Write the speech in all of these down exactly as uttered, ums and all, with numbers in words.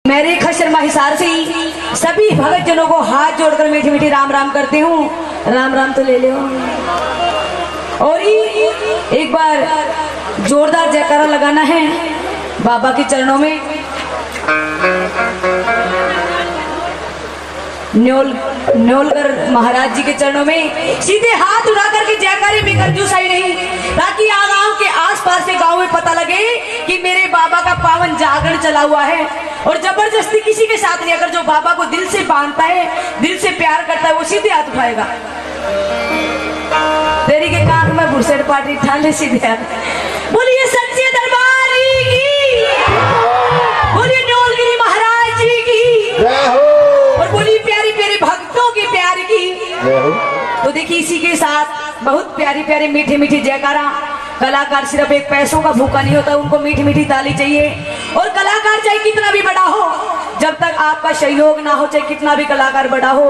मैं रेखा शर्मा हिसार से ही सभी भगत जनों को हाथ जोड़कर मीठी मीठी राम राम करती हूँ। राम राम तो ले लो। और ही एक बार जोरदार जयकारा लगाना है बाबा के चरणों में। न्योल न्योलकर महाराज जी के चरणों में सीधे हाथ उठा करके जयकारे में करजू सही नहीं, ताकि आगाम के आसपास के गांव में पता लगे कि मेरे बाबा का पावन जागरण चला हुआ है। और जबरदस्ती किसी के साथ नहीं, अगर जो बाबा को दिल से मानता है, दिल से प्यार करता है, वो सीधे हाथ उठाएगा। तेरी के कान में घुसेड़ पार्टी ठाले सीधे हाथ। बोलिए सच्चे दरबार की, बोलिए न्योलगिरी महाराज जी की, जय हो। और बोलिए प्यारे प्यारे भक्तों के प्यार की। जय हो। तो देखिए, इसी के साथ बहुत प्यारी प्यारी मीठी मीठी जयकारा। कलाकार सिर्फ एक पैसों का भूखा नहीं होता, उनको मीठी मीठी ताली चाहिए। और कलाकार चाहे कितना भी बड़ा हो, जब तक आपका सहयोग ना हो, चाहे कितना भी कलाकार बड़ा हो,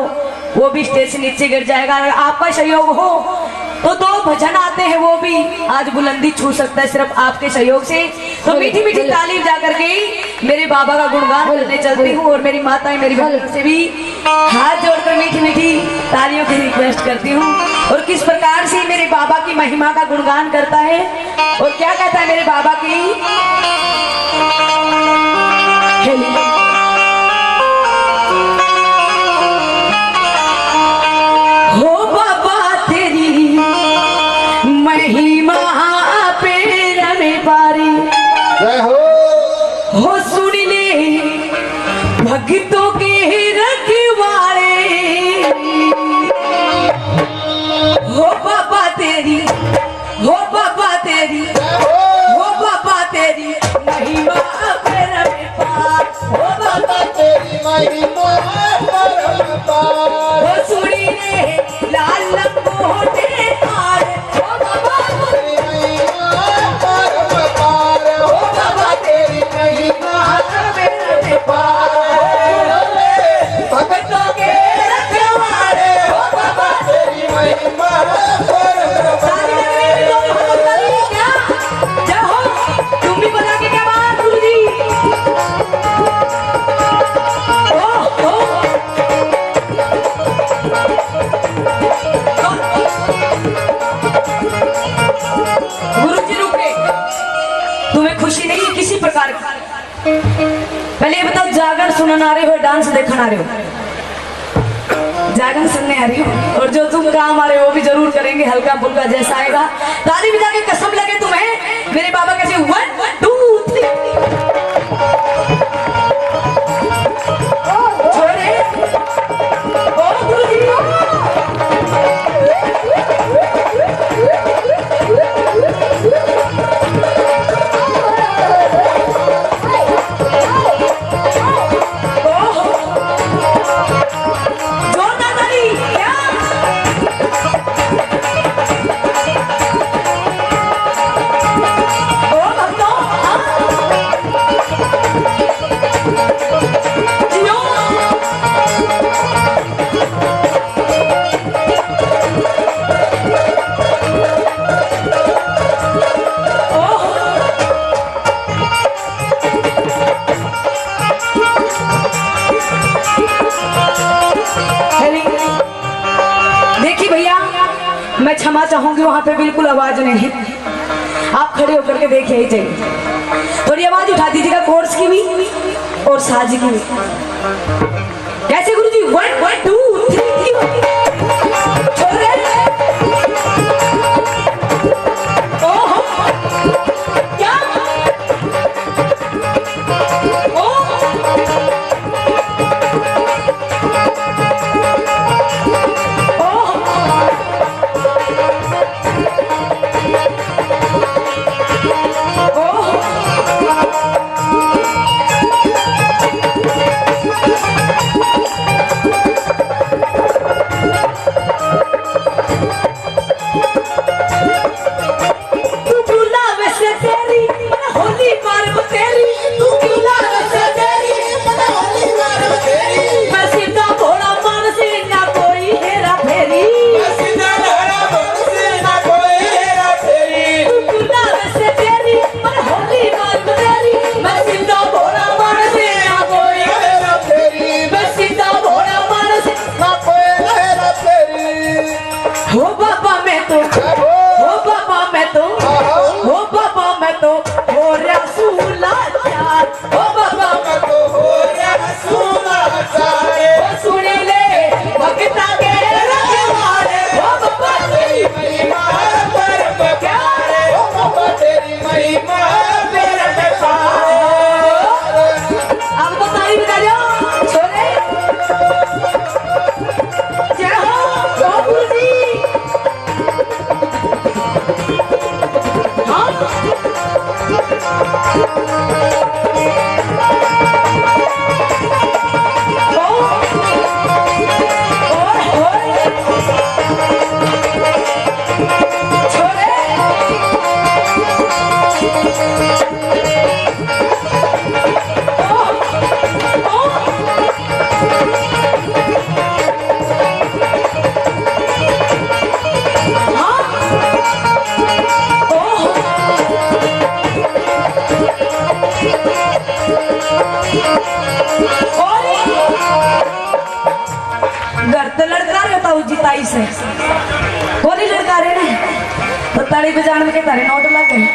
वो भी स्टेज से नीचे गिर जाएगा। अगर आपका सहयोग हो तो दो भजन आते हैं, वो भी आज बुलंदी छू सकता है सिर्फ आपके सहयोग से। तो मीठी मीठी ताली बजा करके ही मेरे बाबा का गुणगान करने चलती हूँ और मेरी माताएं, मेरी बहनों से भी हाथ जोड़कर मीठी मीठी तालियों की रिक्वेस्ट करती हूँ। और किस प्रकार से मेरे बाबा की महिमा का गुणगान करता है और क्या कहता है मेरे बाबा की। हो बाबा तेरी महिमा पे रमे पारी। जय हो। हो सुन ले भक्तों के रखवाले। हो बाबा तेरी, हो बाबा तेरी, हो बाबा तेरी महिमा अपरंपार। हो बाबा तेरी महिमा अपरंपार। हो सुनी रे लाल लंगोटे पार। हो बाबा तेरी महिमा अपरंपार। हो बाबा तेरी महिमा अपरंपार। भक्तों के रखवाले हो बाबा, तेरी महिमा है परम। सारी लग रही है, तो हम लोग करेंगे क्या? जय हो, तुम भी बजा के क्या बात, गुरु जी? ओ, ओ। गुरु जी रुके, तुम्हें खुशी नहीं है किसी प्रकार की? पहले ये बताओ, जागरण सुनने आ रहे हो, डांस देखने आ रहे हो? जागरण सुनने आ रहे हो, और जो तुम काम आ रहे हो, वो भी जरूर करेंगे, हल्का फुल्का जैसा आएगा। ताली बजा के कसम लगे तुम्हें, मेरे बाबा कैसे, वन, टू, थ्री। छोरे, ओ गुरु जी। जोरदार ताली, क्या? ओ भक्तों, हाँ। जियो। देखिए भैया, मैं क्षमा चाहूंगी, वहां पे बिल्कुल आवाज नहीं है, आप खड़े होकर के देखिए ही चाहिए। थोड़ी आवाज उठा दीजिएगा कोर्स की भी और साज की भी। कैसे गुरुजी? One, one, two, three, three. छोड़ रहे हैं। ओहो। क्या? ओ। ओहो। घर तो लड़का रहे ताऊ जी ताई से, कोनी लड़का रहे ना, तो ताली बजाने के तारे नोट लग गए।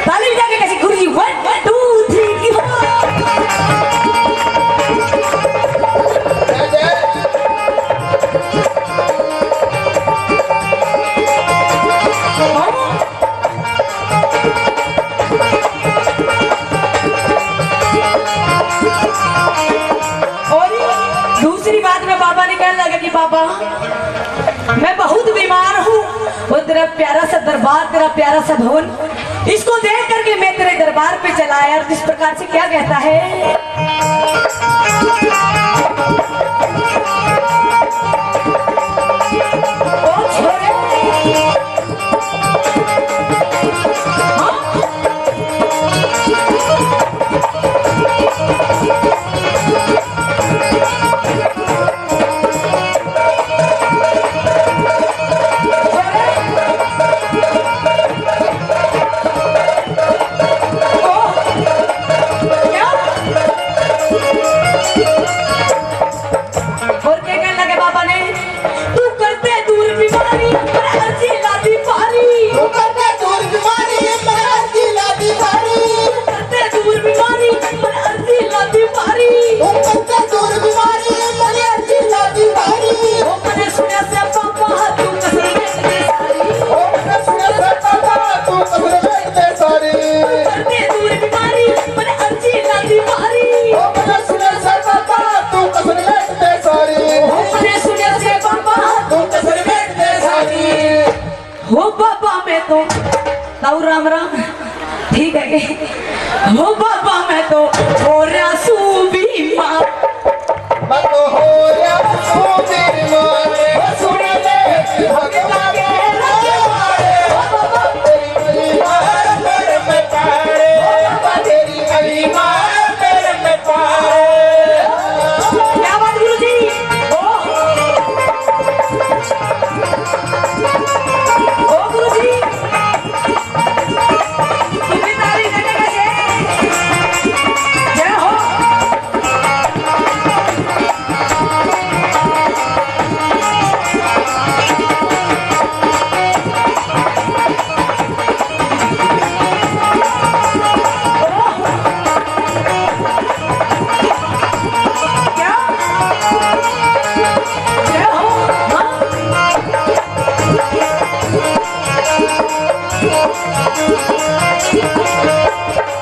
ताली बजा के कैसी गुरुजी, वन, टू, थ्री की। और दूसरी बात में बाबा ने कहने लगा कि बाबा, मैं बहुत बीमार हूँ। वो तेरा प्यारा सा दरबार, तेरा प्यारा सा भवन, इसको देख करके मैं तेरे दरबार पे चला आया। और किस प्रकार से क्या कहता है? ओ छोरे। हाँ? और क्या कहने लगे बाबा ने? तू करते दूर बीमारी, पर अर्जी लादी भारी। तू करते दूर बीमारी, पर अर्जी लादी भारी। तू करते दूर बीमारी, पर अर्जी लादी भारी। तू करते दूर बीमारी, पर अर्जी लादी भारी। ओ मने सुनया से पापा, तू कसर मेट दे सारी। ओ मने सुनया से पापा, तू कसर मेट दे सारी। तू करते दूर बीमारी, पर अर्जी लादी भारी। ओ मने सुनया से पापा, तू कसर मेट दे सारी। ओ मने सुनया से पापा, तू कसर मेट दे सारी। हो बाबा मैं तो, ताऊ राम राम, ठीक है के? हो बाबा मैं तो हो रहा सू बीमार। मैं तो हो रहा सू बीमार। ओ सुन ले, भगवान के रखवाले। तेरी गली मार, तेरे में पार। ओ बाबा, तेरी गली मार, तेरे में पार। क्या बात गुरु जी? ओ। ओ गुरु जी, तुम्हें ताली देने का जय। जय हो।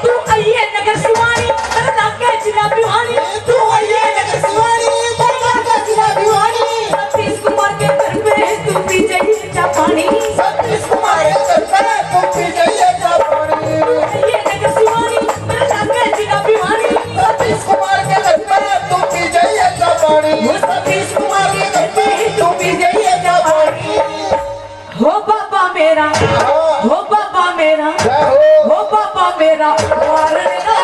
तू आइए नगर सुवानी, तेरे नाके जिला भिवानी। तू आइए नगर सुवानी, तेरे नाके जिला भिवानी। सतीश कुमार के घर पे तू पी जाइए चा पानी। सतीश कुमार के घर पे तू पी जाइए चा पानी। आइए नगर सुवानी, तेरे नाके जिला भिवानी। सतीश कुमार के घर पे तू पी जाइए चा पानी। वो सतीश कुमार के घर पे तू पी जाइए चा पानी। हो बाबा मेरा, हो बाबा मेरा, जय हो। हो बाबा मेरा, वारण का